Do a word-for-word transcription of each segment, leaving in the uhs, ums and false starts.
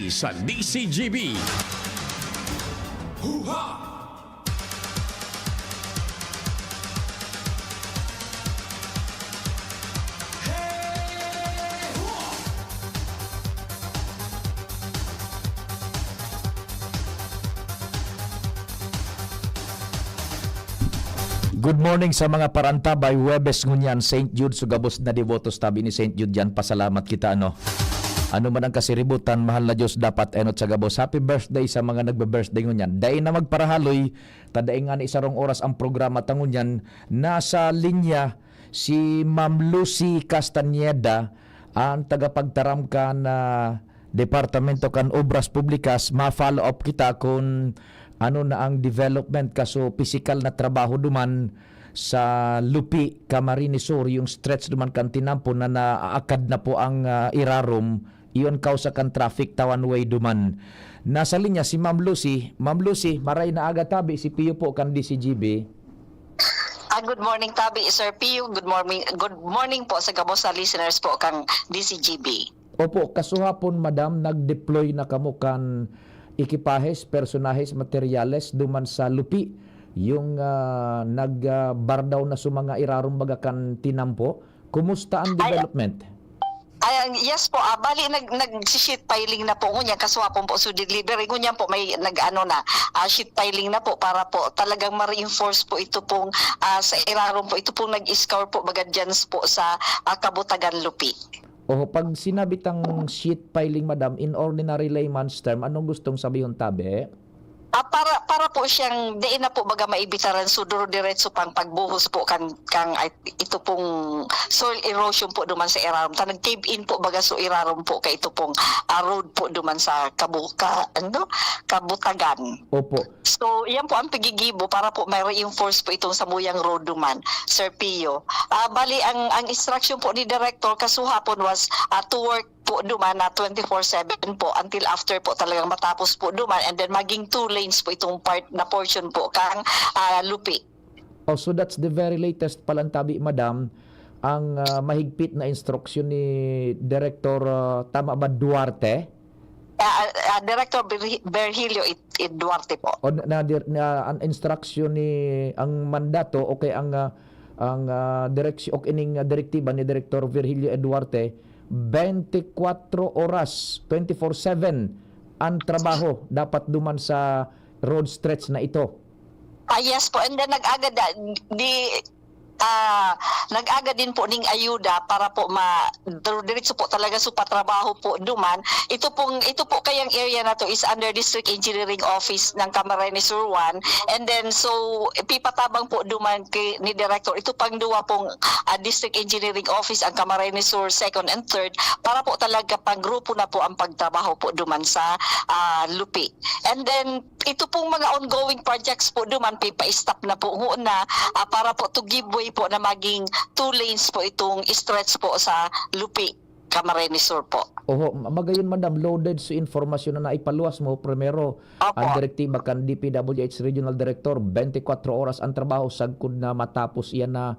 sa D C G B. Huha! Good morning sa mga parantabay. Huwebes ngunyan, Saint Jude, so gabos na debotos tabi ni Saint Jude yan. Pasalamat kita, ano? Ano man ang kasiributan, mahal na Diyos, dapat enot sa gabos. Happy birthday sa mga nagbe-birthday ngunyan. Dai na magparahaloy, ta dai ngani sarong oras ang programa ta ngunyan. Nasa linya si Ma'am Lucy Castañeda, ang tagapagtaram kan, ah, Departamento kan Obras Publikas. Ma-follow up kita kun ano na ang development, kaso pisikal na trabaho duman sa Lupi, Camarines Sur, yung stretch duman kan tinampo na naakad na po ang, ah, irarom, iyon kausa kan traffic ta one way duman. Nasa linya si Ma'am Lucy. Ma'am Lucy, maray na aga tabi, si Pio po kan D C G B. Ah, good morning, Tabi, Sir Pio. Good morning, good morning po sa gabos sa listeners po kang D C G B. Opo, kasuhapon, madam, nag-deploy na kamo kan ekipahes, personahes, materyales duman sa Lupi, yung, ah, nag, ah, bardaw na sa mga irarom baga kan tinampo. Kumusta ang Ay, development? Ay, ang- yes po, ah, bali nag, nag-sheet piling na po ngunyan, kasuhapon po, so delivery ngunyan po may nag-ano na, ah, sheet piling na po para po talagang ma-reinforce po ito pong, ah, sa irarom po, ito pong nag-scour po baga dyan po sa, ah, Kabutagan, Lupi. O pag sinabi tang sheet piling, madam, in ordinary layman's term, anong gustong sabihon tabi? Ah, para para po siyang diin na po baga maibitaran, so duro diretso pang pagbuhos po kan kang ay, ito pong soil erosion po duman sa irarom. Ta nag-cave in po baga so irarom po kay ito pong, ah, road po duman sa Kabu-, ka, ano, Kabutagan. Opo. So, yan po ang pigigibo para po ma-reinforce po itong samuyang road duman, Sir Pio. Ah, bali, ang, ang instruction po ni Director kasuhapon was, ah, to work po duman na twenty-four seven po until after po talagang matapos po duman, and then maging two lanes po itong part na portion po kang, ah, Lupi. Oh, so that's the very latest palang tabi, madam, ang, ah, mahigpit na instruction ni Director, ah, tama ba, Duarte? Ah, ah, Director Virgi- Virgilio Ed- Ed Duarte po. O na, na, na ang instruction ni, ang mandato, okay, ang, ah, ang, ah, direksyon, o ining, ah, direktiba ni Director Virgilio Ed Duarte, twenty-four oras, twenty-four seven ang trabaho dapat duman sa road stretch na ito. Ah, yes po. And then nag-agad na- di ah nag-agad din po ning ayuda para po ma dir- diretso po talaga sa patrabaho po duman. Ito pong ito po kayang area na to is under District Engineering Office ng Camarines Sur one, and then so ipipatabang po duman kay, ni Director ito pang duwa pong, ah, District Engineering Office, ang Camarines Sur second and third, para po talaga pang grupo na po ang pagtrabaho po duman sa, ah, Lupi. And then ito pong mga ongoing projects po duman, pipa-stop na po nguna, ah, para po to give way po na maging two lanes po itong stretch po sa Lupi, Camarines Sur po. Oho, ma- magayon, madam, loaded sa informasyon na naipaluwas mo. Primero, Opo. Ang direktiba kan D P W H Regional Director, twenty-four oras ang trabaho sagkod na matapos iyan na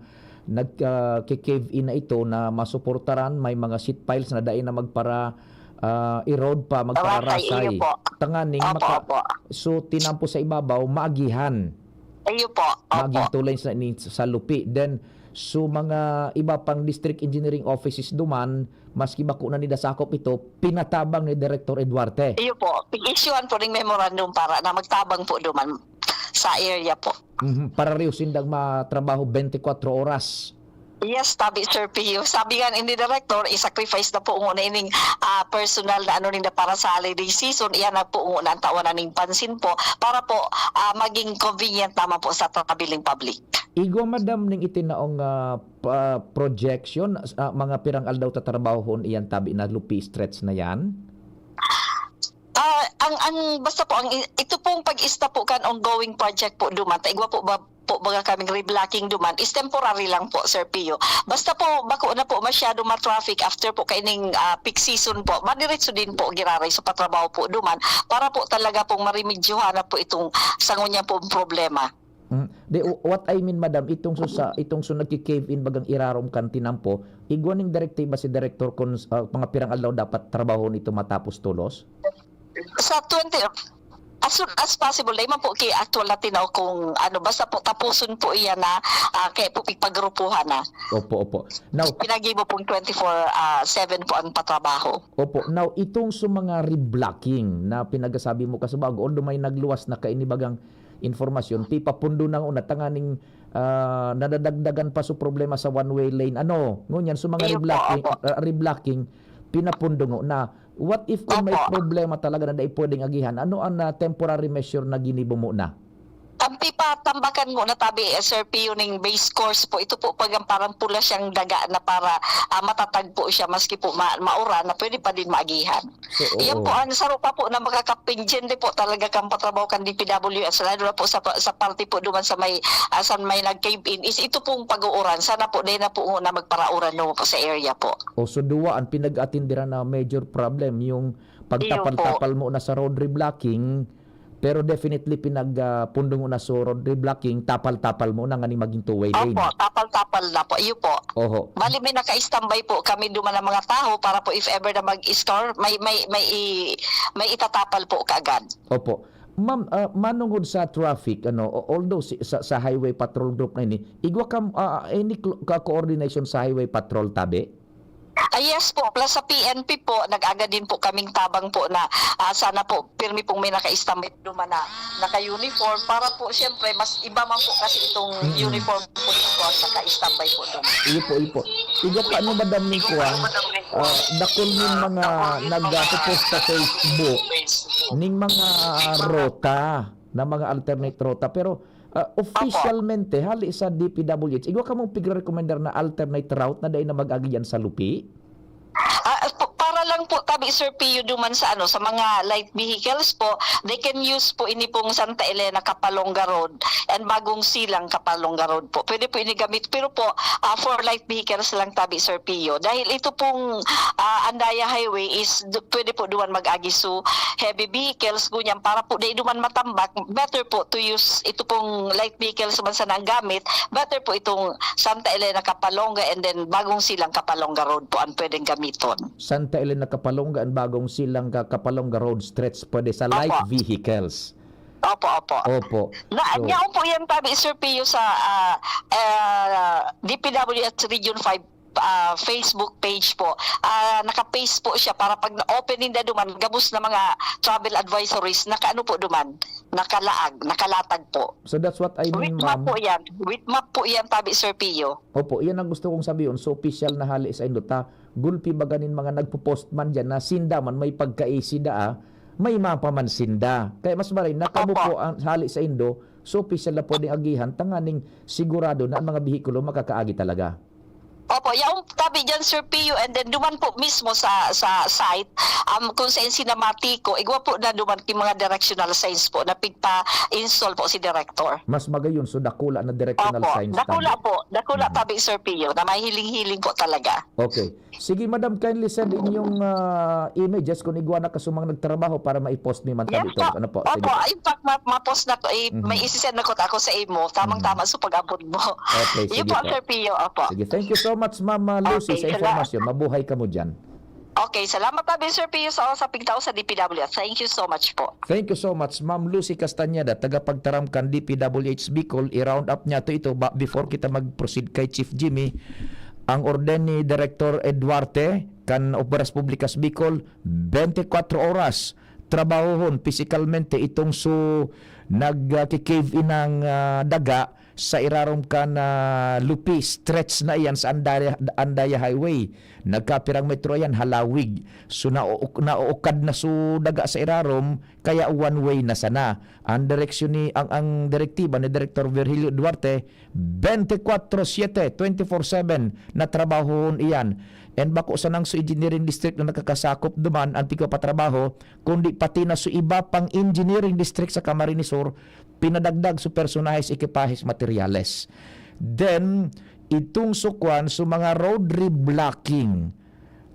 nag, ah, ki-cave in na ito na masuportaran, may mga sheet piles na dai na magpara, ah, erode pa, Marasay, magpararasay. iyo po. Tanganing Opo, maka- opo. So, tinampo sa ibabaw, maagihan. Iyo po. Opo. Maging two lanes na ini sa Lupi. Then, so mga iba pang district engineering offices duman, maski bako na nida sakop ito, pinatabang ni Director Eduarte. Iyo po. Pig-issuean po ning memorandum para na magtabang po duman sa area po. Mhm, para riyo sindang matrabaho twenty-four oras. Yes, tabi, Sir Pio. Sabi nga ni Director, i-sacrifice na po nguna ining, ah, personal na ano ninda para sa holiday season. Iyan na po nguna ang tawan na ning pansin po para po, ah, maging convenient naman po sa traveling public. Igwa, madam, ning itinaong, ah, pa- projection, ah, mga pirang aldaw tatrabahon iyan tabi na Lupi stretch na yan? Ah, ang ang basta po ang i- ito pong pag-stop po kan ongoing project po duman, ta igwa po ba po baga kaming reblocking duman is temporary lang po, Sir Pio. Basta po bako na po masyado ma-traffic after po kaining, ah, peak season po, madiretso din po giraray sa patrabaho po duman para po talaga pong maremedyohan na po itong sangon niya pong problema. Mm. Di, w- what I mean, madam, itong so sa itong so nagki-cave in bagang irarom kan tinampo, igwa ning direktiba si director kun, ah, mga pirang aldaw dapat trabaho nito matapos tulos? Sa twenty, as soon as possible, dai man po ki actual na tinaw kung ano, basta po tapuson po iyan na, ah, kaya po pigpagrupuhan na. Opo, opo. Now, Pinagibo pong twenty-four, ah, seven po ang patrabaho. Opo. Now, itong sa mga reblocking na pinagasabi mo kasubago, although may nagluwas na kaini bagang informasyon, pipapundo na una tanganing, ah, nadadagdagan pa sa problema sa one-way lane. Ano, ngunyan, sa mga Iyo po, reblocking, opo. ah, reblocking, pinapundo na. What if kung may Opo. problema talaga na dai pwedeng agihan? Ano ang, ah, temporary measure na ginibo mo na? Ang pipatambakan mo na tabi, eh, Sir Pio, ning base course po, ito po pag ang parang pula siyang daga na para, ah, matatag po siya maski po ma-, mauran na pwede pa din maagihan. So, Iyan oo. po ang saro pa po na makakapinjende po talaga kan patrabaho kan D P W S, lalo na po sa pa-, sa parte po duman sa may, ah, sa may nag-cave in, is ito pong pag-uuran. Sana po, dai na po na magparauran no po sa area po. O, so, duwa ang pinag-atindiran na major problem, yung Iyo po. pagtapal-tapal mo na sa road reblocking, pero definitely pinag, ah, pundong mo na sa road reblocking, tapal-tapal mo na nganing maging two-way lane. Opo, tapal-tapal na po. Iyo po. Oho. Bali, may naka-standby po kami duman ng mga tao para po if ever na mag-store, may, may, may i-, may itatapal po kaagad. Opo. Ma'am, ah, manungod sa traffic, ano, o-, although si, sa, sa Highway Patrol Group na ini, igwa kam-, ah, any cl-, ka-coordination sa Highway Patrol, tabi? Ah, yes po, plus sa P N P po, nag-aga din po kaming tabang po na, ah, sana po pirmi pong may naka-standby duman na naka-uniform para po siyempre mas iba man po kasi itong Mm. uniform po dito at naka-standby po duman. Iyo po, iyo po. Igwa pa ano, madam, ning kuwan, ah, dakul ning mga nagpo-post sa Facebook ning mga, ah, rota, na mga alternate rota. Pero, ah, Opo. opisyalmente, hali sa D P W H, igwa kamong pigre-recommendar na alternate route na dai na mag-agi diyan sa Lupi? Ah, p-, para lang po, tabi, Sir Pio, duman sa ano, sa mga light vehicles po, they can use po ini pong Santa Elena Capalonga Road and Bagong Silang Capalonga Road po. Pwede po ini gamit, pero po, ah, for light vehicles lang, tabi, Sir Pio. Dahil ito pong, ah, Andaya Highway is du-, pwede po duman mag-agi su heavy vehicles, ngunyan para po dai duman matambak, better po to use ito pong light vehicles man sana ang gamit, better po itong Santa Elena Capalonga and then Bagong Silang Capalonga Road po ang pwedeng gamiton. Santa Elena Capalonga and Bagong Silang Ca-, Capalonga Road stretch pwede sa light Opo. vehicles. Opo, opo. Opo. Na, So, yaon po yan, tabi, Sir Pio, sa, ah, ah, D P W H Region five, ah, Facebook page po. Ah, naka-paste po siya para pag na-open ninda duman, gabos na mga travel advisories, nakaano po duman, nakalaag, nakalatag po. So that's what I mean, With map ma'am. po yan. With map po yan, tabi, Sir Pio. Opo, iyan ang gusto kong sabihon. So, opisyal na hali sa indo ta, gulpi baga nin mga nagpo-post man diyan na sinda man may pagkaisi daa, may mapa man sinda. Kaya mas maray na kamo Opo. po ang hali sa indo, so opisyal na pwedeng agihan, tanganing sigurado na ang mga behikulo makakaagi talaga. Opo, yaong tabi dyan, Sir Pio, and then duman po mismo sa, sa site, um, kung saan sinamatiko, igwa po na duman yung mga directional signs po na pigpa-install po si Director. Mas magayon, so dakula na directional Opo, signs dakula tabi. po, dakula Mhm. tabi, Sir Pio, na mahiling-hiling po talaga. Okay. Sige, madam, kindly send inyong, ah, images kung igwa na kasumang nagtrabaho para ma-post mi man Yes tabi ito. po. Ano po? Sige Opo, po. in fact, ma-, ma-post na ko, eh, Mhm. may isi-send na ko, ako sa imo. Tamang-tama Mhm. sa pag-abot mo. Okay, Yun sige po, po. Sir Pio, opo. Sige, thank you so much, Ma'am, ah, Lucy, Okay, sa sala- impormasyon. Mabuhay ka mo dyan. Okay, salamat tabi, Sir Pio, sa, sa pigtao sa D P W. Thank you so much po. Thank you so much, Ma'am Lucy Castañeda, tagapagtaram kan D P W H Bicol. I-round up niya to ito ba, before kita mag-proceed kay Chief Jimmy. Ang orden ni Director Eduarte kan Obras Publikas Bicol, twenty-four oras trabahohon pisikalmente itong su nag, ah, ki-cave in ang, ah, daga sa irarom kan, ah, Lupi stretch na iyan sa Andaya, Andaya Highway. Nagkapirang metro iyan, halawig. So, nao-, nauukad na su daga sa irarom, kaya one way na sana. Ang direksyon ni, ang, ang direktiba ni Director Virgilio Duarte, twenty-four seven, twenty-four seven na trabahohon iyan. And bako sanang su engineering district na nakakasakop duman ang pigpapatrabaho, kundi pati na su iba pang engineering district sa Camarines Sur, pinadagdag su personahes, ekipahes, materyales. Then, itong su kwan, su mga road reblocking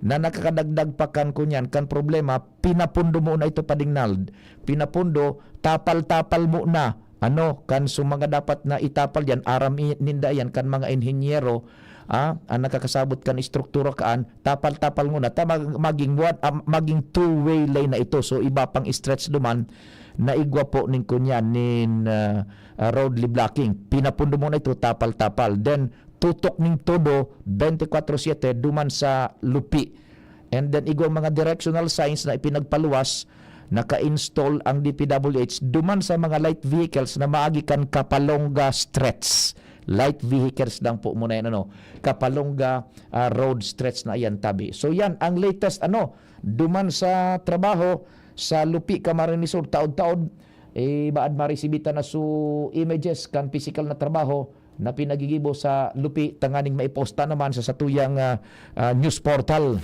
na nakakadagdag pa kan kunyan, kan problema, pinapundo mo na ito, padingnald. Pinapundo, tapal-tapal mo na. Ano, kan su mga dapat na itapal yan, aram i-, ninda yan, kan mga inhinyero, Ah, ang nakakasabot kan estruktura kaan, tapal-tapal nguna ta mag-, maging one, ah, maging two-way lane na ito. So, iba pang stretch duman na igwa po nin kunyan, nin, ah, ah, road leblocking. Pinapundo mo na ito, tapal-tapal. Then, tutok ning todo, twenty-four seven, duman sa Lupi. And then, igwang mga directional signs na ipinagpaluwas, naka-install ang D P W H duman sa mga light vehicles na maagi kan Kapalonga Stretch. Light vehicles lang po muna yan, ano, Kapalonga, ah, Road Stretch na yan, tabi. So, yan ang latest, ano, duman sa trabaho sa Lupi, Camarines Sur, taod-taod, eh, baad marisibita na su images kan pisikal na trabaho na pinagigibo sa Lupi tanganing maiposta naman sa satuyang, ah, ah, news portal.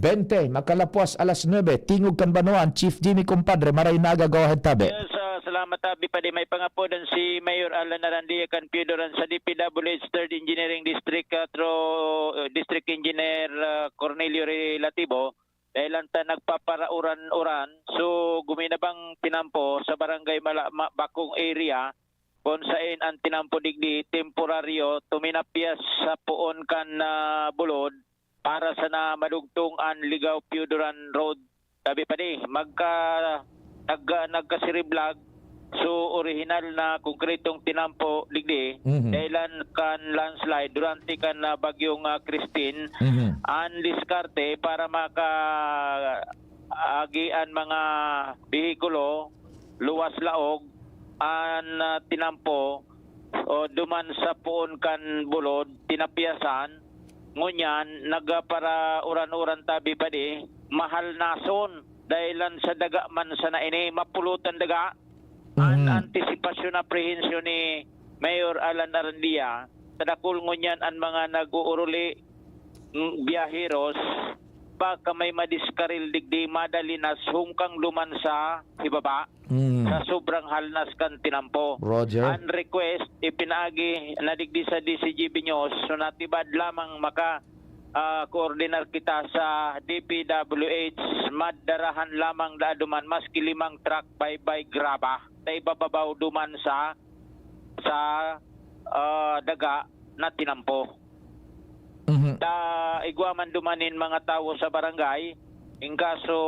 Bente, makalapwas alas nuebe, Tingog kan Banwaan, Chief Jimmy, kumpadre, maray na aga, go ahead, tabi. Yes, ah, salamat, Tabi. Padi may pangapodan si Mayor Alan Arandia kan Pioduran sa D P W H Third Engineering District, ah, through, uh, District Engineer, ah, Cornelio Relativo, dahil lang ta nagpaparauran-uran. So, guminabang tinampo sa Barangay Mala-, Ma-, Bakong area, kung sain ang tinampo digdi temporaryo tuminapyas sa poon kan, ah, bulod para sana madugtong an Ligao Pioduran Road. Sabi pa ni, magka-, nagka-, nagkasiriblag, so orihinal na konkretong tinampo digdi, Mhm. dahilan kan landslide durante kan, ah, bagyong, ah, Christine. Mhm. An diskarte para maka-, agi an mga behikulo, luwas laog, an, ah, tinampo, o duman sa poon kan bulod, tinapyasan, ngunyan, nagpara-uran-uran tabi pa di, mahal nason, dahilan sa daga man sana ini, mapulotan daga. An Mhm. antisipasyon na prehensyon ni Mayor Alan Arandia, sa dakul ngunyan an mga nag-uuruli, mm, biyaheros, baka may madiskaril digdi, madali na sungkang duman sa hibaba, Mm. sa sobrang halnas kan tinampo. Roger. An request, ipinaagi na digdi sa D C G B News, so natibad lamang maka, ah, koordinar kita sa D P W H, madarahan lamang daa duman maski limang truck baybay graba, ta ibababaw duman sa, sa, ah, daga na tinampo. Mhm. Ta igwa man duman nin mga tawo sa barangay, in kaso,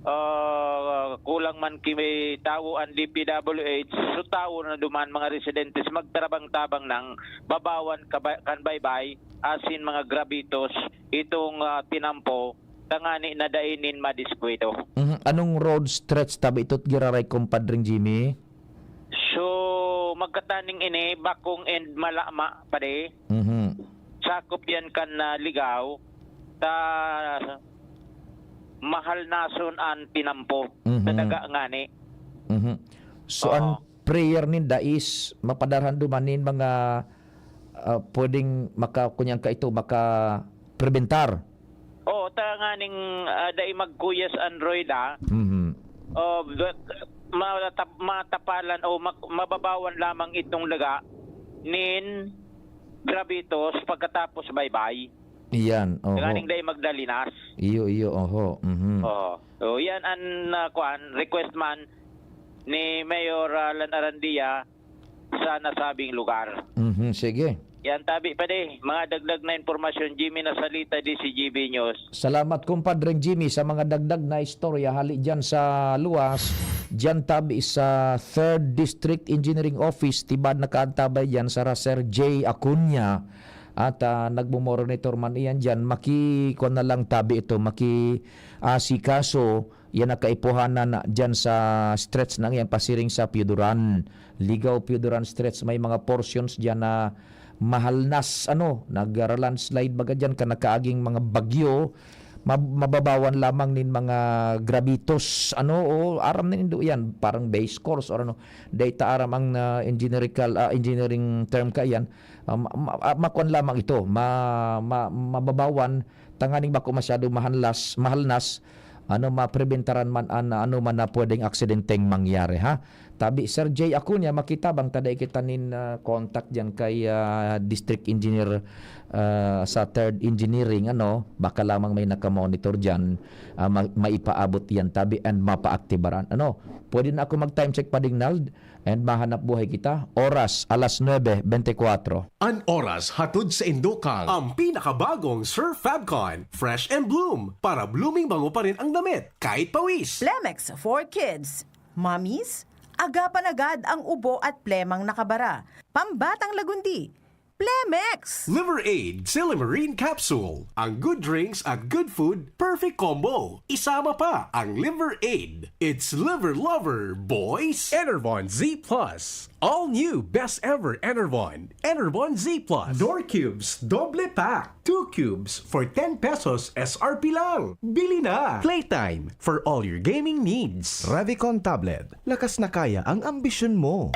ah, kulang man ki tawo an D P W H, so tawo na duman mga residentes magtarabang-tabang nang babawan kaba-, kan baybay asin mga grabitos itong, ah, tinampo tangani na dai nin madiskwito. Mhm. Anong road stretch tabi ito't giraray, kumpadring Jimmy? So, magkataning ini, Bakong and Malama, pare. Mhm. Sakop yan kan, ah, Ligao. Ta mahal nason an tinampo sa Mhm. daga ngani. Mhm. So, an Oo. prayer ninda is mapadarhan duman nin mga, ah, pwedeng maka-, kunyang kaito, maka-prebentar? Oo, ta nganing, ah, dai magkuyas an roida. Mhm. Oh, but matap-, matapalan o mak-, mababawan lamang itong daga nin grabitos pagkatapos baybay. Iyan, oho. Nganing dai magdalinas. Iyo, iyo, oho. Mhm. Oo. So, yan an, ah, kuan, request man ni Mayor, ah, Alan Arandia sa nasabing lugar. Mhm, sige. Yan, tabi pa di. Mga dagdag na impormasyon, Jimmy Nasalita, D C G B News. Salamat, kumpadreng Jimmy, sa mga dagdag na istorya hali diyan sa luwas. Diyan tabi sa Third District Engineering Office, tibad nakaantabay diyan sa Sir J Acuña. At, ah, nagmomonitor man iyan diyan. Maki-, kuwan na lang tabi ito, maki-, ah, sikaso, yan ang kaipuhanan na diyan sa stretch na yan, pasiring sa Pioduran. Ligao Pioduran Stretch, may mga portions diyan na mahalnas, ano, nag-landslide baga diyan, kan nakaaging mga bagyo, mab-, mababawan lamang nin mga grabitos, ano, o aram na nindo yan, parang base course or ano, data aram ang, ah, engineerical, ah, engineering term ka yan, ah, ma-, ma-, ah, makuan lamang ito, ma-, ma-, mababawan, tanganing bako masyado mahanlas, mahalnas, ano, mapreventaran man an, ano man na pwedeng aksidenteng mangyari, ha? Tabi, Sir Jay Acuña, makitabang ta dai kita nin, ah, contact diyan kay, ah, District Engineer, ah, sa Third Engineering, ano, baka lamang may nakamonitor diyan, ah, ma-, maipaabot yan tabi and mapaaktibaran. Ano, pwede na ako mag-time check, Pading Nald, and mahanap buhay kita. Oras, alas nuebe bente kwatro. An oras hatod sa Indokang. Ang pinakabagong Surf Fabcon, Fresh and Bloom, para blooming bango pa rin ang damit, kahit pawis. Plemex for kids. Mommies, agapan agad ang ubo at plemang nakabara. Pambatang lagundi. Plemex! Liver Aid, Silymarin Capsule. Ang good drinks at good food, perfect combo. Isama pa ang Liver Aid. It's Liver Lover, boys! Enervon Z Plus. All new, best ever Enervon. Enervon Z Plus. Door Cubes, doble pack. Two cubes for ten pesos S R P lang. Bili na! Playtime for all your gaming needs. Revicon Tablet. Lakas na kaya ang ambisyon mo.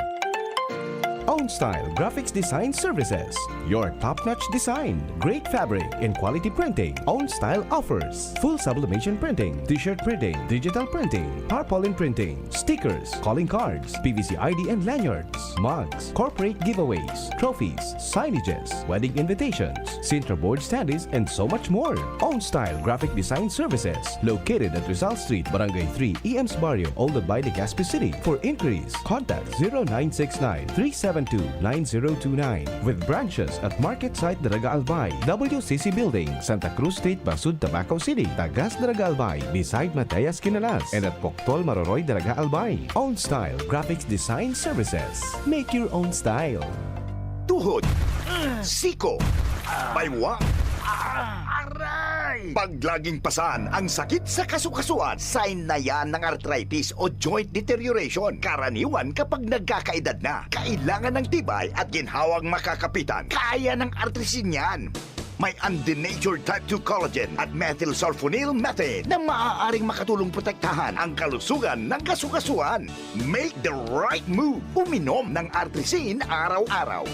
Own Style Graphics Design Services. Your top-notch design, great fabric, and quality printing. Own Style offers full sublimation printing, t-shirt printing, digital printing, tarpaulin printing, stickers, calling cards, P V C I D and lanyards, mugs, corporate giveaways, trophies, signages, wedding invitations, Sintra board standees, and so much more. Own Style Graphic Design Services, located at Rizal Street, Barangay three, E M's Barrio, Old Albay, Legazpi City. For inquiries, contact zero nine six nine, three seven two, nine zero two nine. With branches at Market Site Daraga Albay, W C C Building, Santa Cruz Street, Basud, Tabaco City, Tagas Daraga Albay, beside Mateas Quinalas, and at Poctol Maroroy Daraga Albay. Own Style Graphics Design Services. Make your own style. Tuhod, siko, baywang, aray! Pag laging pasan ang sakit sa kasukasuan, sign na yan ng arthritis o joint deterioration. Karaniwan kapag nagkakaedad na, kailangan ng tibay at ginhawang makakapitan. Kaya ng artrisin yan. May undenatured type two collagen at methylsulfonyl methane na maaaring makatulong protektahan ang kalusugan ng kasukasuan. Make the right move. Uminom ng Artrisin araw-araw.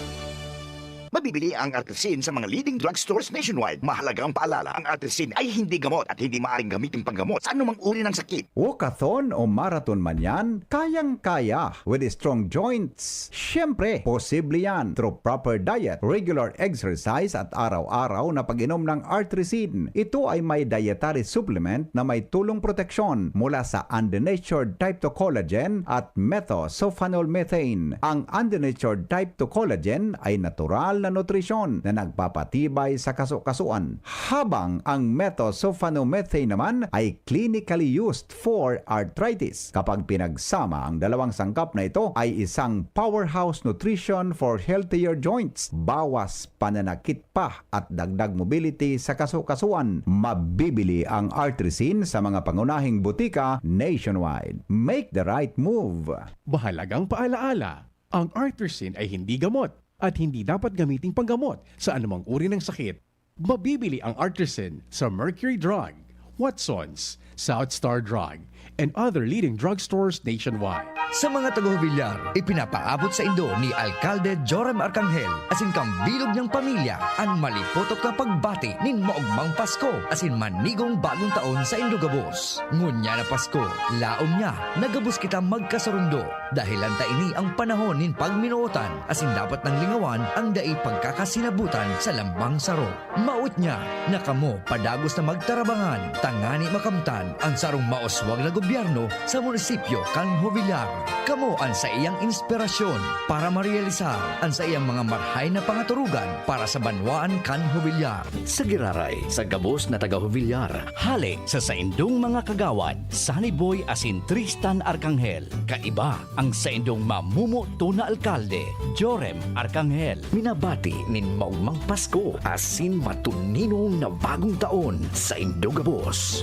Mabibili ang Artrisin sa mga leading drugstores nationwide. Mahalagang paalala, ang Artrisin ay hindi gamot at hindi maaaring gamitin panggamot sa anumang uri ng sakit. Walkathon o marathon man yan, kayang-kaya. With strong joints, siyempre, posible yan through proper diet, regular exercise at araw-araw na pag-inom ng Artrisin. Ito ay may dietary supplement na may tulong proteksyon mula sa undenatured type two collagen at methylsulfonyl methane. Ang undenatured type two collagen ay natural na nutrisyon na nagpapatibay sa kasukasuan, habang ang methylsulfonyl methane naman ay clinically used for arthritis. Kapag pinagsama ang dalawang sangkap na ito, ay isang powerhouse nutrition for healthier joints, bawas pananakit pa at dagdag mobility sa kasukasuan. Mabibili ang Artrisin sa mga pangunahing butika nationwide. Make the right move! Mahalagang paalaala, ang Artrisin ay hindi gamot at hindi dapat gamiting panggamot sa anumang uri ng sakit. Mabibili ang Artrisin sa Mercury Drug, Watson's, South Star Drug, and other leading drugstores nationwide. Sa mga taga-Jovillar, ipinapaabot saindo ni Alkalde Joram Arcangel asin kan bilog niyang pamilya an malipotok na pagbati nin maogmang Pasko asin manigong Bagong Taon saindo gabos. Ngunyan na Pasko, laom niya na gabos kita magkasurundo. Dahelan ta ini an panahon nin pagminootan asin dapat nang lingawan an dai pagkakasinabutan sa lambang saro. Mawot niya na kamo padagos na magtarabangan tangani makamtan an sarong mauswag na gobyerno sa munisipyo kan Jovillar. Kamo an saiyang inspirasyon para marealisar an saiyang mga marhay na pangaturugan para sa banwaan kan Jovillar. Sa giraray, sa gabos na taga-Jovillar, hale sa saindong mga kagawad, Sunny Boy asin Tristan Arcangel, kaiba ang saindong mamumoto na alkalde, Joram Arcangel. Minabati nin maogmang Pasko asin matuninong na Bagong Taon saindo gabos.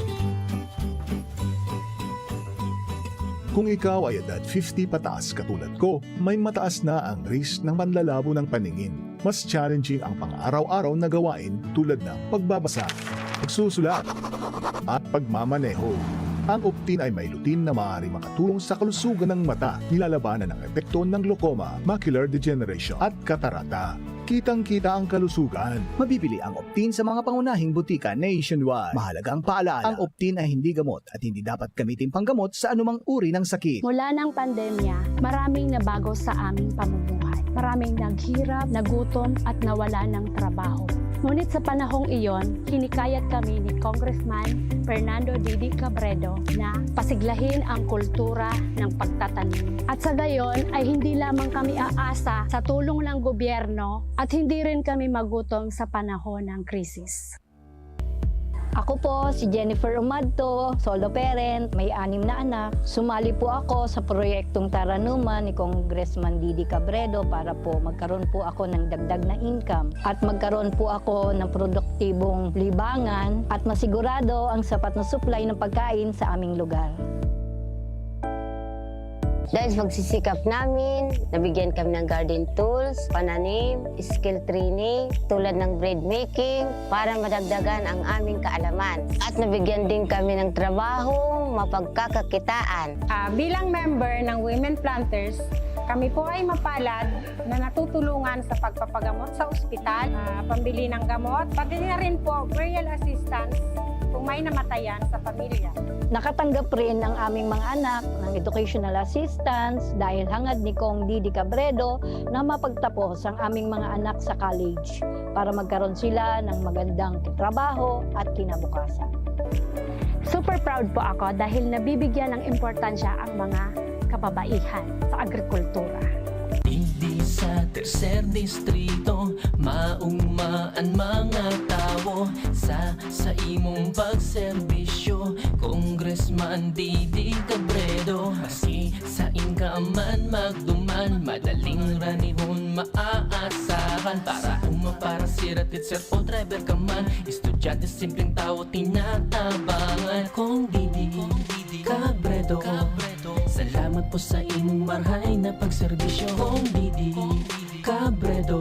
Kung ikaw ay edad fifty pataas katulad ko, may mataas na ang risk ng panlalabo ng paningin. Mas challenging ang pang-araw-araw na gawain tulad ng pagbabasa, pagsusulat, at pagmamaneho. Ang Optin ay may lutein na maaaring makatulong sa kalusugan ng mata, nilalabanan ang epekto ng glaucoma, macular degeneration, at katarata. Kitang-kita ang kalusugan. Mabibili ang Optin sa mga pangunahing butika nationwide. Mahalagang paalala, ang Optin ay hindi gamot at hindi dapat gamitin panggamot sa anumang uri ng sakit. Mula ng pandemya, maraming nabago sa aming pamumuhay. Maraming naghirap, nagutom, at nawala ng trabaho. Ngunit sa panahong iyon, hinikayat kami ni Congressman Fernando Didi Cabredo na pasiglahin ang kultura ng pagtatanim. At sa gayon ay hindi lamang kami aasa sa tulong ng gobyerno at hindi rin kami magutom sa panahon ng krisis. Ako po si Jennifer Umadto, solo parent, may anim na anak. Sumali po ako sa proyektong Taranuman ni Congressman Didi Cabredo para po magkaroon po ako ng dagdag na income at magkaroon po ako ng produktibong libangan at masigurado ang sapat na supply ng pagkain sa aming lugar. Dahil sa pagsisikap namin, nabigyan kami ng garden tools, pananim, skill training, tulad ng bread making, para madagdagan ang aming kaalaman. At nabigyan din kami ng trabahong mapagkakakitaan. Ah, bilang member ng Women Planters, kami po ay mapalad na natutulungan sa pagpapagamot sa ospital, ah, pambili ng gamot, pati na rin po burial assistance kung may namatayan sa pamilya. Nakatanggap rin ang aming mga anak ng educational assistance dahil hangad ni Cong Didi Cabredo na mapagtapos ang aming mga anak sa college para magkaroon sila ng magandang trabaho at kinabukasan. Super proud po ako dahil nabibigyan ng importansya ang mga kababaihan sa agrikultura. Digdi sa tercer distrito, maugma an mga tawo sa, sa imong pagserbisyo. Congressman Didi Cabredo, maski sain ka man magduman, madaling ranihon maaasahan. Para uma, para sira, teacher o driver ka man, estudyante, simpleng tawo, tinatabangan. Cong Didi Cabredo, salamat po sa imong marhay na pagserbisyo. Cong Didi Cabredo,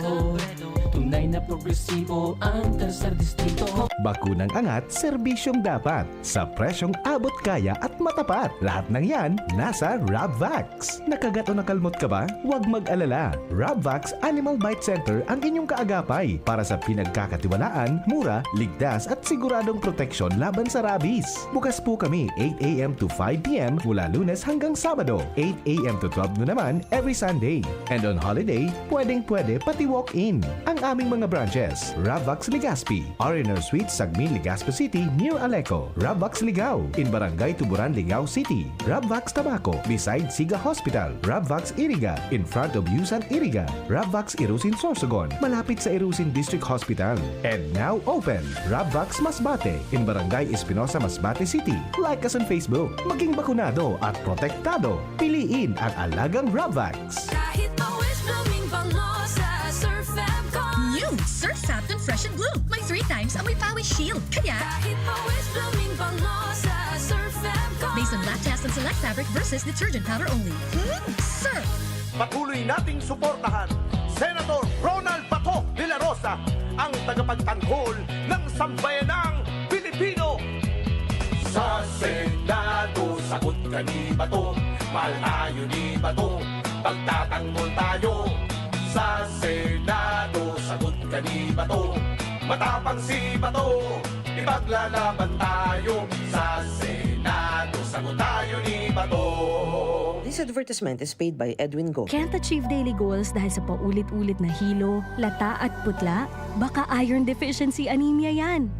tunay na progresibo ang tercer distrito. Bakunang angat, serbisyong dapat, sa presyong abot kaya at matapat. Lahat ng yan, nasa Rabvax. Nakagat o nakalmot ka ba? Huwag mag-alala. Rabvax Animal Bite Center ang inyong kaagapay para sa pinagkakatiwalaan, mura, ligtas at siguradong proteksyon laban sa rabies. Bukas po kami eight a.m. to five p.m. mula Lunes hanggang Sabado, eight a.m. to twelve noon naman every Sunday. And on holiday, pwedeng-pwede pati walk-in. Ang aming mga branches, Rabvax Legazpi, R and R Suites, Sagmin, Legazpi City, near Aleco. Rabvax Ligao, in Barangay Tuburan, Ligao City. Rabvax Tabaco, beside Siga Hospital. Rabvax Iriga, in front of Yusan Iriga. Rabvax Irusin, Sorsogon, malapit sa Irusin District Hospital. And now open, Rabvax Masbate, in Barangay Espinosa, Masbate City. Like us on Facebook. Maging bakunado at protektado. Piliin ang alagang Rabvax. Kahit pawis, blooming bango sa Surf Fab Con. New Surf Satin Fresh and Bloom. May three times amoy pawis shield. Kaya, Kahit pawis, blooming bango sa Surf Fab Con. Based on lab test and select fabric versus detergent powder only. Hmm, Surf! Patuloy nating suportahan Senator Ronald Bato de la Rosa, ang tagapagtanggol ng sambayanang Pilipino. Sa Senado, sagot ka ni Bato, mahal tayo ni Bato, pagtatanggol tayo. Sa Senado, sagot ka ni Bato, matapang si Bato, ipaglalaban tayo. Sa Senado, sagot tayo ni Bato. This advertisement is paid by Edwin Go. Can't achieve daily goals dahil sa paulit-ulit na hilo, lata at putla? Baka iron deficiency anemia yan.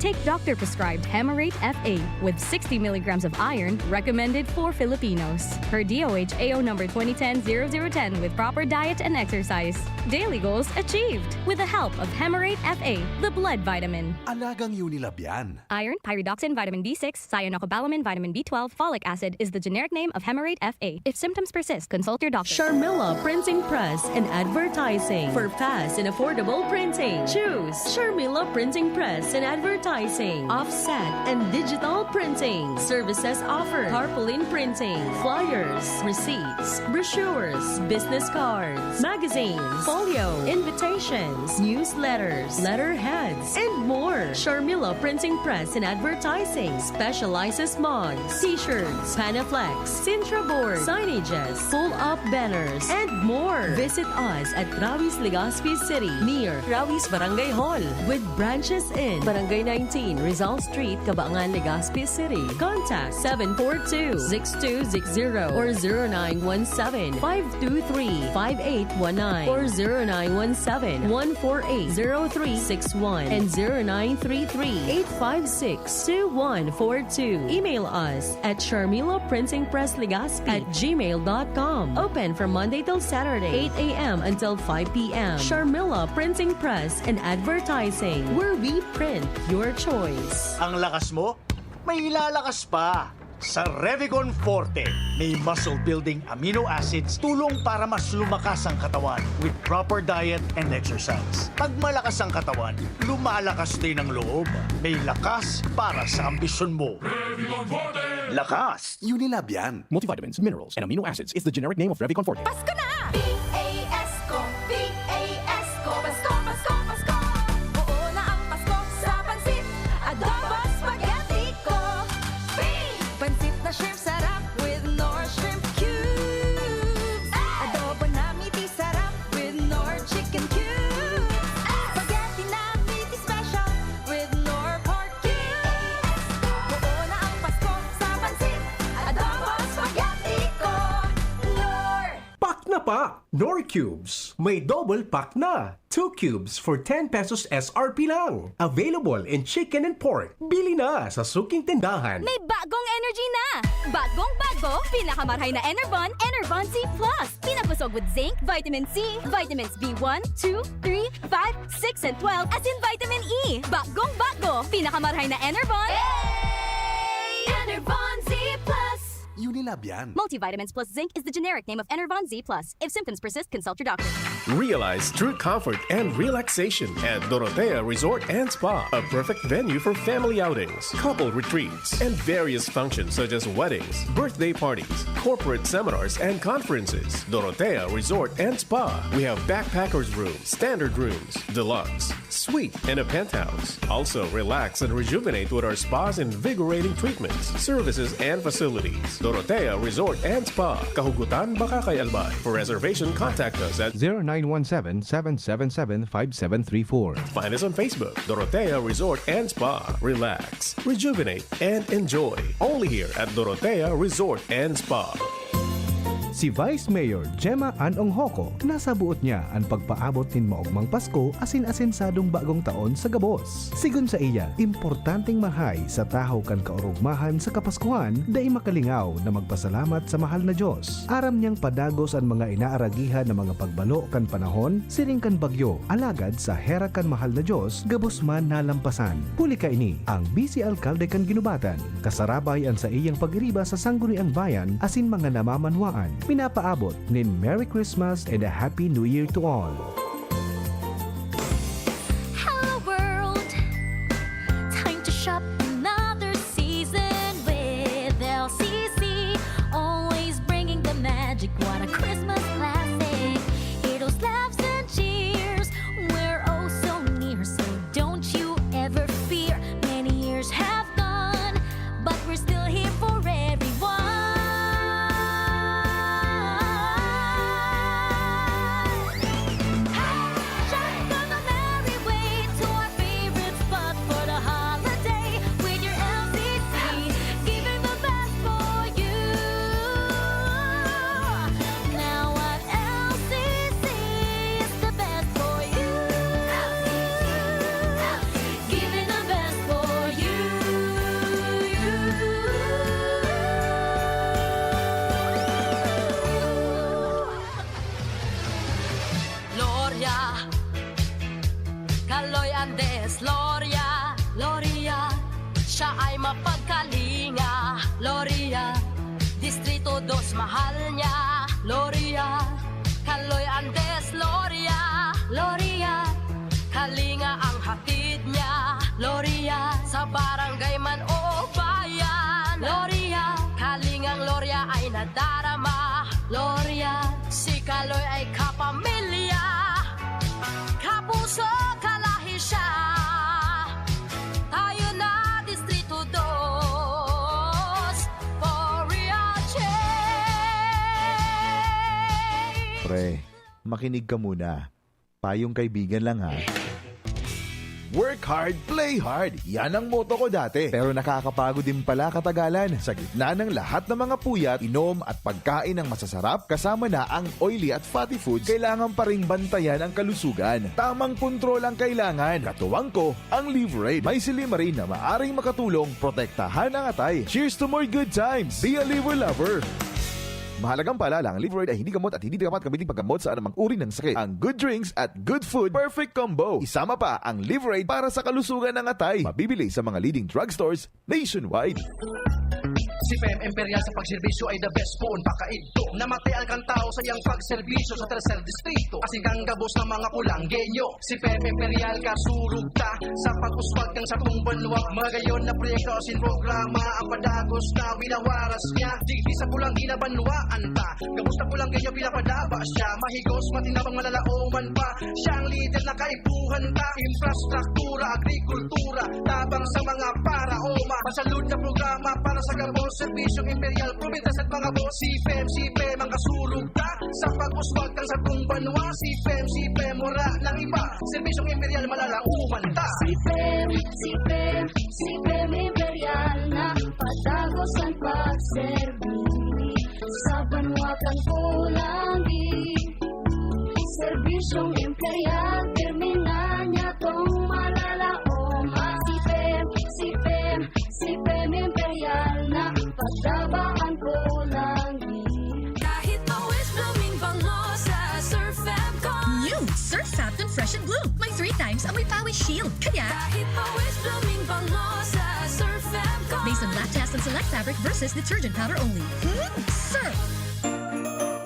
Take doctor-prescribed Hemarate F A with sixty milligrams of iron recommended for Filipinos. Per D O H A O number twenty ten zero zero ten with proper diet and exercise. Daily goals achieved with the help of Hemarate F A, the blood vitamin. Alagang Unilab yan. Iron, pyridoxine, vitamin B six, cyanocobalamin, vitamin B twelve, folic acid is the generic name of Hemarate F A. If symptoms persist, consult your doctor. Sharmila Printing Press and Advertising. For fast and affordable printing, choose Sharmila Printing Press and Advertising. Advertising, offset and digital printing. Services offered: tarpaulin printing, flyers, receipts, brochures, business cards, magazines, folio, invitations, newsletters, letterheads, and more. Sharmila Printing Press and Advertising specializes mugs, t-shirts, Panaflex, Sintra board, signages, pull-up banners, and more. Visit us at Rawis, Legazpi City, near Rawis Barangay Hall, with branches in Barangay nineteen, Rizal Street, Cabangan, Legazpi City. Contact seven four two, six two six zero or zero nine one seven, five two three, five eight one nine or zero nine one seven, one four eight, zero three six one and zero nine three three, eight five six, two one four two. Email us at Sharmila Printing Press Legazpi at gmail dot com. Open from Monday till Saturday, eight a m until five p m. Sharmila Printing Press and Advertising, where we print your choice. Ang lakas mo, may ilalakas pa. Sa Revicon Forte, may muscle-building amino acids, tulong para mas lumakas ang katawan with proper diet and exercise. Pag malakas ang katawan, lumalakas din ang loob. May lakas para sa ambisyon mo. Lakas! Unilab yan. Multivitamins, minerals, and amino acids is the generic name of Revicon Forte. Pasko na! P A S ko, P A S ko, Pasko, Pasko, Pasko. Oo na ang Pasko sa pansit, adobo, spaghetti ko. P! Pansit na shrimp sarap with Knorr Shrimp Cubes. Adobo na miti sarap with Knorr Chicken Cubes. Spaghetti na miti special with Knorr Pork Cubes. Oo na ang Pasko sa pansit, adobo, spaghetti ko. Knorr! Pak na pak! Knorr Cubes! May double pack na! Two cubes for ten pesos S R P lang! Available in chicken and pork. Bili na sa suking tindahan! May bagong energy na! Bagong bago, pinakamarhay na Enervon, Enervon Z plus. Pinabusog with zinc, vitamin C, vitamins B one, two, three, five, six, and twelve, asin vitamin E. Bagong bago, pinakamarhay na Enervon. Enervon Z plus. Unilab yan. Multivitamins plus zinc is the generic name of Enervon Z plus. If symptoms persist, consult your doctor. Realize true comfort and relaxation at Dorotea Resort and Spa, a perfect venue for family outings, couple retreats, and various functions such as weddings, birthday parties, corporate seminars, and conferences. Dorotea Resort and Spa. We have backpackers room, standard rooms, deluxe, suite, and a penthouse. Also, relax and rejuvenate with our spa's invigorating treatments, services, and facilities. Dorotea Resort and Spa, Kahugutan, Bacacay, Albay. For reservation, contact us at zero nine one seven, seven seven seven, five seven three four. Find us on Facebook, Dorotea Resort and Spa. Relax, rejuvenate, and enjoy. Only here at Dorotea Resort and Spa. Si Vice Mayor Gemma Ann Onghoco, nasabuot niya an pagpaabot nin maogmang Pasko asin asensadong bagong taon sa gabos. Sigon saiya, importanteng marhay sa tahaw kan kaorogmahan sa Kapaskuhan, dai makalingaw na magpasalamat sa mahal na Dios. Aram niyang padagos an mga inaaragihan na mga pagbalo kan panahon siring kan bagyo, alagad sa hera kan mahal na Dios, gabos man nalampasan. Huli kaini, ang Vice Alkalde kan Guinobatan, kasarabay an saiyang pag-iriba sa Sangguniang Bayan asin mga namamanwaan, minapaabot nin Merry Christmas and a Happy New Year to all. Hello world! Time to shop another season with L C C. Always bringing the magic. What a Christmas classic! It was laughs and cheers. We're oh so near, so don't you ever fear. Many years have gone, but we're still here for everyone. Hey, shop on the merry way to our favorite spot for the holiday with your L C C, giving the best for you. Now at L C C, it's the best for you. Giving the best for you. Gloria, Kaloy Andes, Loria, Loria, siya ay mapagkalinga, Loria, Distrito dos mahal niya, Loria, Kaloy Andes, Loria, Loria, kalinga ang hatid niya, Loria, Barangay man o bayan, Loria, kalingang Loria ay nadarama. Loria, si Kaloy ay kapamilya, kapuso, kalahi siya. Tayo na, Distrito Dos, for real change. Pre, makinig ka muna. Payong kaibigan lang, ha. Work hard, play hard. Yan ang motto ko dati. Pero nakakapagod din pala katagalan. Sa gitna ng lahat ng mga puyat, inom at pagkain ng masasarap, kasama na ang oily at fatty foods, kailangan pa ring bantayan ang kalusugan. Tamang kontrol ang kailangan. Katuwang ko, ang Liverade. May silimarin na maaring makatulong protektahan ang atay. Cheers to more good times! Be a Liver Lover! Mahalagang paalala, ang Liverade ay hindi gamot at hindi dapat gamitin paggamot sa anumang uri ng sakit. Ang good drinks at good food, perfect combo. Isama pa ang Liverade para sa kalusugan ng atay. Mabibili sa mga leading drugstores nationwide. Si P M Imperial sa pagserbisyo ay the best poon pakaidto. Namatial kan tao sa iyang pagserbisyo sa Tercer Distrito. Asin kan gabos na mga Pulanggenyo. Si P M Imperial kasurog ta sa pag-uswag kan satong banwa. Magayon na proyekto asin programa ang padagos na winawaras niya. Digdi sa Pulangi na banwaan ta. Gabos na Pulanggenyo pinapadaba siya. Mahigos, matinabang, malalaoman pa. Siya ang lider na kaipuhan ta. Infrastruktura, agrikultura, tabang sa mga paraoma. Masalud na programa para sa gabos, serbisyong imperial, probinsya sa mga boss. Si P M, si P M ang kasurog ta sa pag-uswag kan satong banwa. Si P M, si P M, wala nang iba. Serbisyong imperial, malalaoman ta. Si P M, si P M, si P M Imperial na padagos ang pagserbi. Sa banwa kan Pulangi, serbisyong imperial, pirmi na niya tong malalaom. Si P M, si P M, si P M Imperial na padaba ang Pulangi. Kahit always blooming bango sa Surf Fam Con. New Surf Satin Fresh and Bloom. May three times amoy pawis shield. Kaya, Kahit always blooming bango sa Surf Fam Con. Based on lab test and select fabric versus detergent powder only. Hmm? Surf!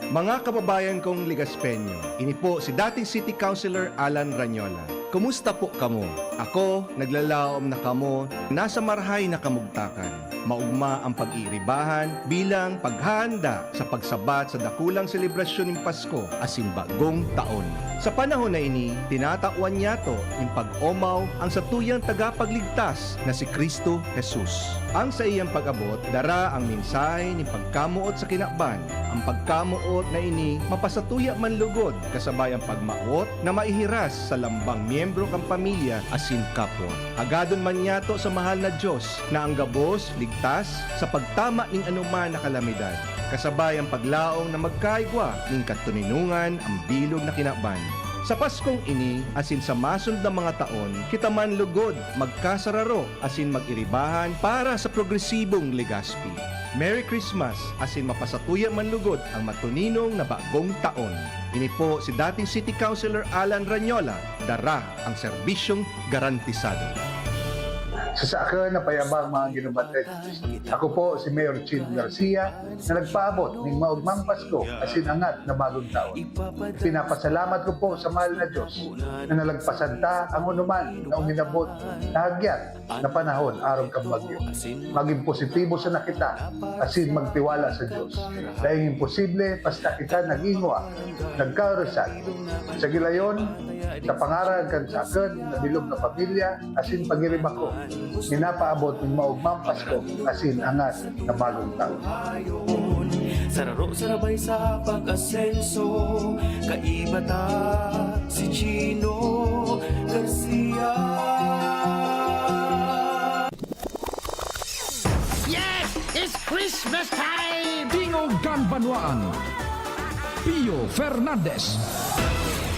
Mga kababayan kong Legaspeño, ini po si dating City Councilor Alan Rañola. Kumusta po kamo? Ako, naglalaom na kamo, nasa marahay na kamugtakan. Maugma ang pag-iiribahan bilang paghahanda sa pagsabat sa dakulang selebrasyon nin Pasko asin Bagong Taon. Sa panahon na ini, tinatawan niyato nin pag-omaw ang satuyang tagapagligtas na si Cristo Jesus. Ang saiyang pag-abot dara ang mensahe nin pagkamoot sa kinaban. Ang pagkamoot na ini mapasatuya man lugod kasabay ang pagmawot na maihiras sa lambang miyembro kan pamilya asin kapwa. Hagadon man niyato sa mahal na Dios na ang gabos ligtas sa pagtama nin anoman na kalamidad, kasabay ang paglaom na magkaigwa nin katoninongan ang bilog na kinaban. Sa Paskong ini asin sa masunod na mga taon, kita man lugod magkasararo asin mag-iribahan para sa progresibong Legazpi. Merry Christmas asin mapasatuya man lugod ang matoninong na bagong taon. Ini po si dating City Councilor Alan Rañola, dara ang serbisyong garantisado. Sa saakon na payabang mga ginubatid, ako po si Mayor Chino Garcia na nagpaabot ning maugmang Pasko asin angat na bagong taon. Pinapasalamat ko po sa mahal na Diyos na nalagpasan ta ang onuman na uminabot na hagyat na panahon arog kan bagyo. Maging positibo sana kita asin magtiwala sa Diyos. Daing imposible basta kita nag-ingwa, nagkaorosan. Sa gilayon, sa pangaran kan saakon na bilog na pamilya, asin pagiriba ko, pinapaabot nin maugmang Pasko asin angat na bagong taon. Sararo sarabay sa pag-asenso, kaiba ta si Chino Garcia. Yes! It's Christmas time! Tingog kan Banwaan, Pio Fernandez.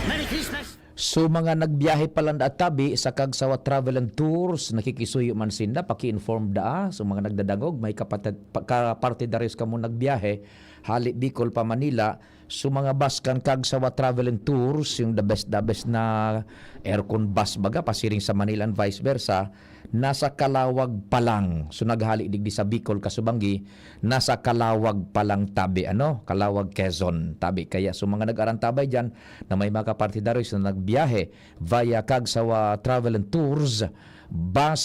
Merry Christmas! So, mga nagbiyahe pa lang daan tabi sa Kagsawa Travel and Tours, nakikisuyo man sinda, paki-inform daa. So, mga nagdadangog, may kapatid, pa- kapartidaryos kamo nagbiyahe, hali Bicol pa Manila. So, mga bus kan Kagsawa Travel and Tours, yung the best, the best na aircon bus baga, pasiring sa Manila and vice versa, nasa Calauag pa lang. So, naghali digdi sa Bicol, kasubanggi, nasa Calauag pa lang tabi, ano? Calauag, Quezon tabi. Kaya, so, mga nag-arantabay dyan na may mga kapartidaryos na nagbiyahe via Kagsawa Travel and Tours, bus,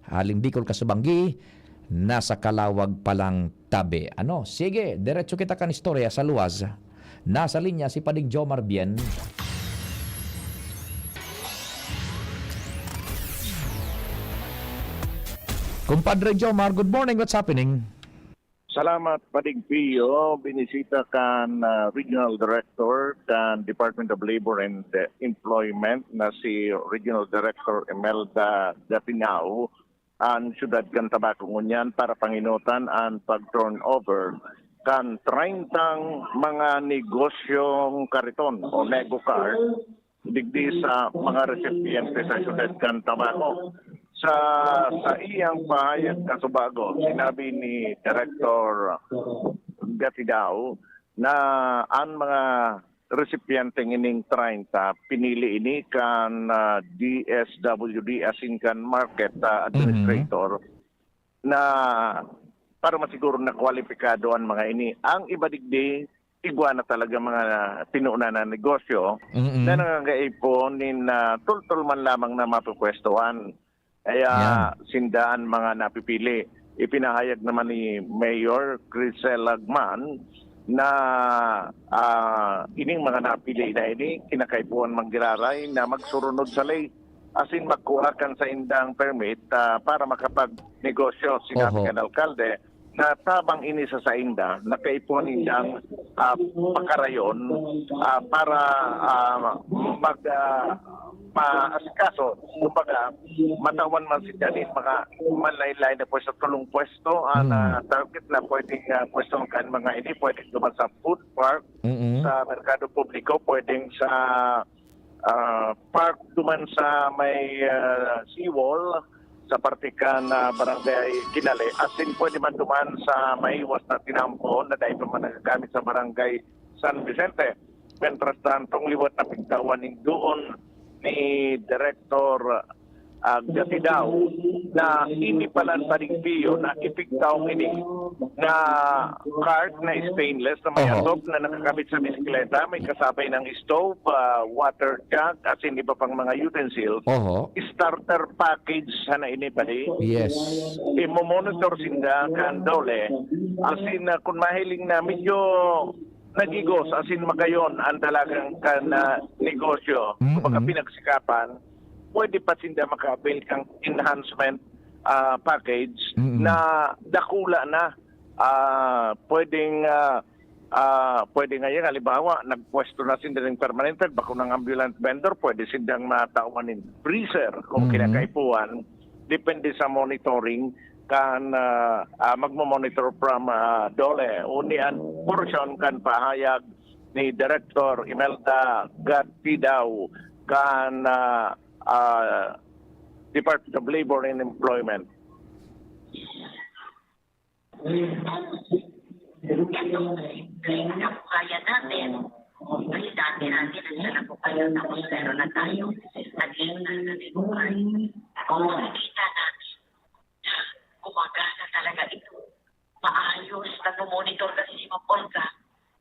haling Bicol Kasubanggi, nasa Calauag pa lang tabi. Ano? Sige, diretso kita kan istorya sa luwas. Nasa linya si Pading Jomar Bien. Kumpadre Jomar, good morning. What's happening? Salamat, Pading Pio. Binisita kan, ah, Regional Director kan Department of Labor and, eh, Employment na si Regional Director Imelda Gatinao an siyudad kan Tabaco ngunyan para pangenotan an pag-turnover kan treyntang mga negosyong kariton o nego cart digdi sa mga resipiente sa siyudad kan Tabaco. Sa, sa iyang pahayag kasubago, sinabi ni Director Gatidao na an mga resipyenteng ining treinta, pinili ini kan, ah, D S W D asin kan market, ah, Mhm. administrator na para masiguro na kwalipikado an mga ini. Ang iba digdi, igwa na talaga mga pinunan na negosyo Mm-mm. na nangangaipo nin, ah, tultol man lamang na mapupwestuhan. Kaya Yan. sinda an mga napipili. Ipinahayag naman ni Mayor Crisel Lagman na, ah, ining mga napili na ini, kinakaipuhan manggiraray na magsurunod sa ley asin magkua kan saindang permit, ah, para makapagnegosyo. Sinabi Oho. kan alkalde na tabang ini sa sainda, nakaipuhan nindang, ah, pakarayon, ah, para, ah, mag, ah, maasikaso. Kumbaga, matawan man sinda nin mga manlain-lain na pwesto, tolong pwesto, ah, Hmm. na target na pwedeng, ah, pwesto kan mga ini, pwedeng duman sa food park, Mm-mm. sa merkado publiko, pwedeng sa, ah, park duman sa may, ah, seawall, sa parte kan, ah, Barangay Kinale, asin pwede man duman sa maiwas na tinampo na dai pa man nagagamit sa Barangay San Vicente. Mientras tanto, ang liwat na pigtawan nin doon ni Director, ah, Gatidao na ini palan panigpiyo na ipigtaw ini na cart na stainless na may Oho. atop na nakakabit sa bisikleta, may kasabay ng stove, ah, water jug, asin iba pang mga utensils. Oho. Starter package sana ini, padi. Yes. Imo-monitor sinda kan DOLE. Asin, ah, kung mahiling na medyo nagigos, asin magayon ang dalagang kan, ah, negosyo, Mm-mm. kumbaga pinagsikapan, pwede pa sinda maka-avail kang enhancement, ah, package Mm-mm. na dakula na. Ah, pwedeng, ah, ah, pwede ngayon, halimbawa, nagpwesto na sinda ng permanente, bako ng ambulant vendor, pwede sindang matawan ng freezer kung Mm-hmm. kinakaipuhan. Depende sa monitoring kan, ah, ah, magmo-monitor from, ah, DOLE. Uni an portion kan pahayag ni Director Imelda Gatidao kan, ah, ah, Department of Labor and Employment. Kaya natin, kasi dati natin, naglalako kayo, tapos meron na tayo. At least, nasa libutan. Kung makikita natin na gumagana talaga ito, maayos, nagmo-monitor kasi si Ma'am Olga,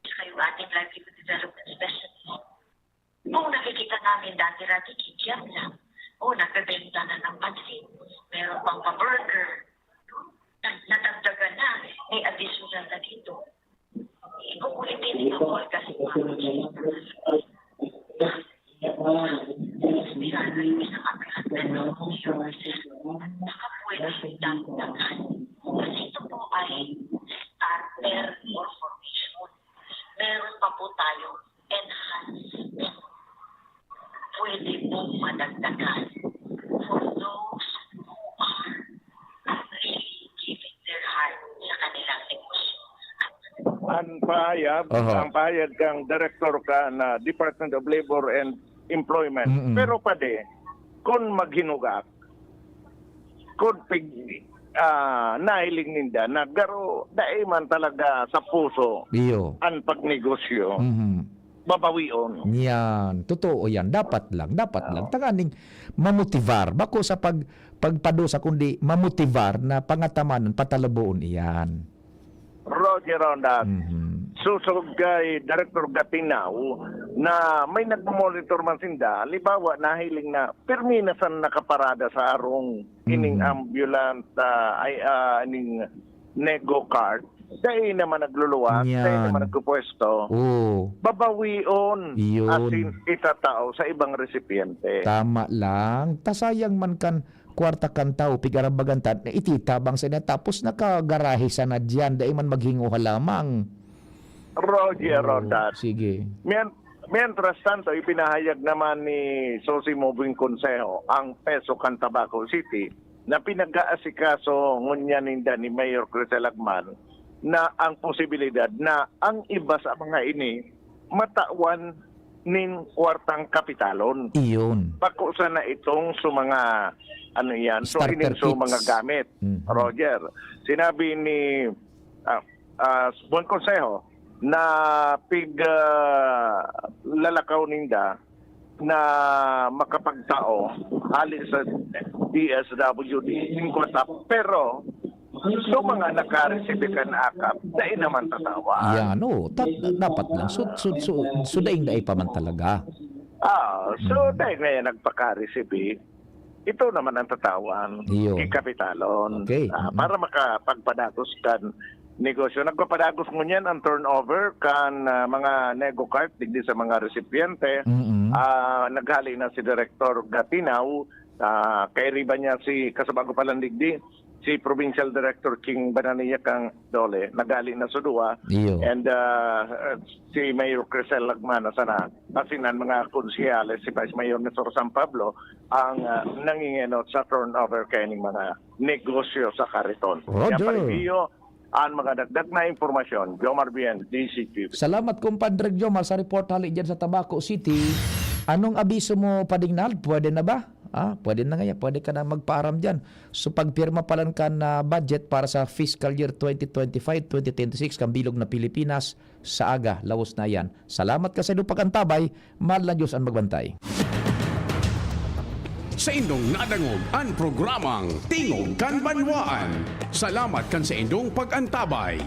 tsaka yung ating livelihood development specialist. Kung nakikita namin dati-dati, kikiam lang. O, nagbebenta na ng pansit. Meron pang pa-burger. Nag-, nadagdagan na. May additional na dito. Ikukulitin ni Ma'am Olga si Ma'am Olga. Sinasabi ko sa kanila, "Ano po yung baka pwede dagdagan?" Kasi ito po ay starter or formation. Meron pa po tayo enhancement. Pwede pong madagdagan for those who are really giving their heart sa kanilang negosyo. Ang pahayag, Aha. ang pahayag kang direktor ka na Department of Labor and Employment. Mm-mm. Pero padi, kung maghinugak, kung pig-, ah, nahiling ninda na garo, dai man talaga sa puso Iyo. ang pagnegosyo, Mhm. babawion. Yan. Totoo yan. Dapat lang. Dapat Oo. lang. Tanganing mamotivar. Bako sa pag-, pagpadusa, kundi mamotivar na pangatamanan, patalaboon iyan. Roger Ronda, Mhm. susog kay Director Gatinaw, na may nagmo-monitor man sinda, halimbawa, nahiling na pirmi na san nakaparada sa harong ining Mm. ambulance, ah, ay, ah, ining Nego cart, dai naman nagluluwas, dai Yan. naman nagpupwesto, Oo. babawion, Iyon. as in, itatao sa ibang resipiente. Tama lang. Ta sayang man kan kwarta kan tawo, pig-arambagan ta, ititabang sa ina, tapos nakagarahe sana diyan, dai man maghinguha lamang. Roger, Oo, Rodan. sige. Mien-, mientras tanto, ipinahayag naman ni Sosimo Bueng Consejo, ang PESO kan Tabaco City, na pinag-aasikaso ngunyan ninda ni Mayor Crisel Agman na ang posibilidad na ang iba sa mga ini matawan nin kwartang kapitalon. Iyon. Bako sana itong sa mga, ano yan, so Starter ining sa kits. mga gamit, Mhm. Roger. Sinabi ni, ah, ah, Bueng Consejo na pig, ah, lalakaw ninda na makapagtao hali sa D S W D nin kwarta. Pero, so mga nakaresibi kan akap, dai naman tatawan. Yan, oo. Ta-, dapat lang. So, so, so, so, daing dai pa man talaga. Ah, so, Mm. dai na yan nagpakaresibi. Ito naman ang tatawan. Iyo. Kikapitalon. Okay. Ah, Mm. para makapagpadagos kan negosyo. Nagpapadagos ngunyan ang turnover kan, ah, mga nego cart digdi sa mga resipiente. Mm. Ah, naghali na si Director Gatinaw, ah, kairiba niya si, kasaba ko palang digdi, si Provincial Director King Bananilla kang DOLE, naghali na sa duwa. Iyo. And, ah, si Mayor Crisel Lagmana sana, asin an mga konsehales, si Vice Mayor Nestor San Pablo, ang, ah, nangingenot sa turnover kaining mga negosyo sa kariton. Roger. Kaya parebiyo, ang mga dagdag na impormasyon, Jomar Bien, D C T V. Salamat, Compadre Jomar, sa report hali dyan sa Tabaco City. Anong abiso mo, Padingnal? Pwede na ba? Ah, pwede na nga yan. Pwede ka na magpaaram dyan. So, pagpirma pa lang kan, ah, budget para sa fiscal year twenty twenty-five, twenty twenty-six, kan bilog na Pilipinas, sa aga, lawos na yan. Salamat ka sa iyong pag-antabay. Mahal na Diyos ang magbantay. Saindong nadangog an programang Tingog kan Banwaan. Salamat kan saindong pag-antabay.